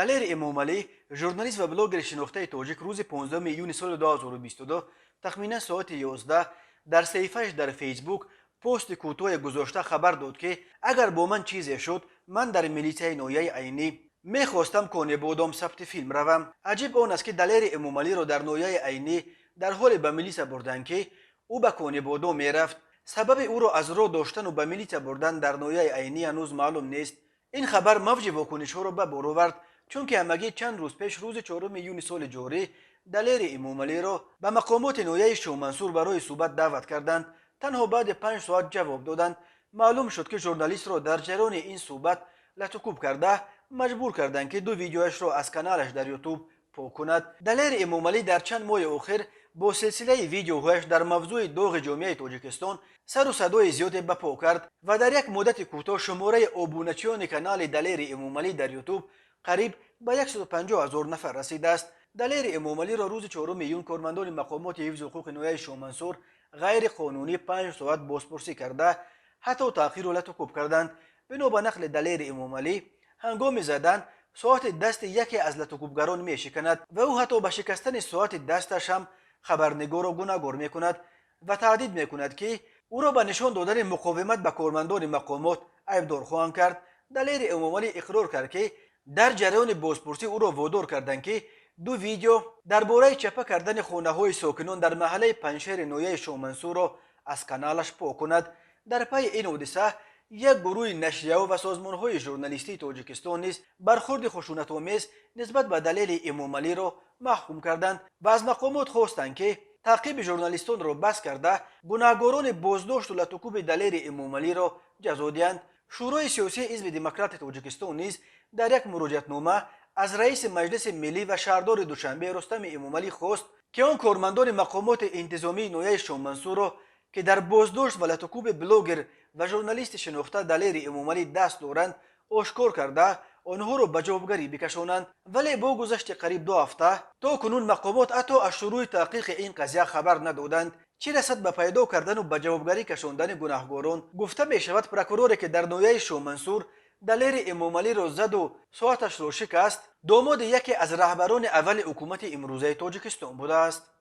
Далери Эмомалӣ, журналист ва блогери шинохтаи тоҷик, рӯзи 15 июни соли 2022 тахминан соати 11 дар саҳифааш дар Фейсбук пости кӯтоҳе гузошта, хабар дод, ки агар бо ман чизе шуд, ман дар милитсияи ноҳияи Айнӣ мехостам Конибодом сабти филм равам. Аҷиб он аст, ки Далери Эмомалиро дар ноҳияи Айнӣ дар ҳоле ба милитсия бурданд, ки ӯ ба Конибодом мерафт. Сабаби ӯро аз роҳ доштану ба милитсия бурдан дар ноҳияи Айнӣ ҳанӯз маълум нест. Ин хабар мавҷи вокунишҳоро ба бор овард, чунки ҳамагӣ чанд рӯз пеш, рӯзи 4 июни соли ҷорӣ, Далери Эмомалиро ба мақомоти ноҳияи Шоҳмансур барои суҳбат даъват карданд. Танҳо баъди 5 соат ҷавоб доданд. Маълум шуд, ки журналистро дар ҷараёни ин суҳбат латукӯб карда, маҷбур карданд, ки ду видеояшро аз каналаш дар Ютуб пок кунад. Далери Эмомалӣ дар чанд моҳи охир бо силсилаи видеоҳояш дар мавзӯи доғи ҷомеаи Тоҷикистон сару садои зиёде ба по кард ва дар як муддати кӯтоҳ шумораи обуначиёни канали Далери Эмомалӣ дар Ютуб қариб ба 150 ҳазор нафар расидааст. Далери Эмомалиро рӯзи 4 июн кормандони мақомоти ҳифзи ҳуқуқи ноҳияи Шоҳмансур ғайриқонунӣ 5 соат бозпурсӣ карда, ҳатто таъқиру латукӯб карданд. Бино ба нақли Далери Эмомалӣ, ҳангоми задан соати дасти яке аз латукӯбгарон мешиканад ва ӯ ҳатто ба шикастани соати дасташ ҳам хабарнигорро гунаҳгор мекунад ва таҳдид мекунад, ки ӯро ба нишон додани муқовимат ба кормандони мақомот айбдор хоҳанд кард. Далери Эмомалӣ иқрор кард, ки дар ҷараёни бозпурсӣ ӯро водор карданд, ки ду видео дар бораи чапа кардани хонаҳои сокинон дар маҳаллаи Панҷшери ноҳияи Шоҳмансурро аз каналаш пок кунад. Дар пайи ин ҳодиса як гурӯҳи нашрияҳо ва созмонҳои журналистии Тоҷикистон низ бархурди хушунатомез нисбат ба Далери Эмомалиро маҳкум карданд ва аз мақомот хостанд, ки таъқиби журналистонро бас карда, гунаҳгорони боздошту латукӯби Далери Эмомалиро ҷазо диҳанд. Шӯрои сиёсии Ҳизби Демократи Тоҷикистон низ дар як муроҷиатнома аз раиси Маҷлиси Миллӣ ва шаҳрдори Душанбе Рустами Эмомалӣ хост, ки он кормандони мақомоти интизомии ноҳияи Шоҳмансурро, ки дар боздошт ва латукӯби блогер ва журналисти шинохта Далери Эмомалӣ даст доранд, ошкор карда, онҳоро ба ҷавобгарӣ бикашонанд. Вале бо гузашти қариб 2 ҳафта то кунун мақомот ҳатто аз шурӯъи таҳқиқи ин қазия хабар надоданд, чӣ расад ба пайдо кардану ба ҷавобгарӣ кашондани гунаҳгорон. Гуфта мешавад, прокуроре, ки дар ноҳияи Шоҳмансур Далери Эмомалиро заду соаташро шикаст, домоди яке аз раҳбарони аввали ҳукумати имрӯзаи Тоҷикистон будааст.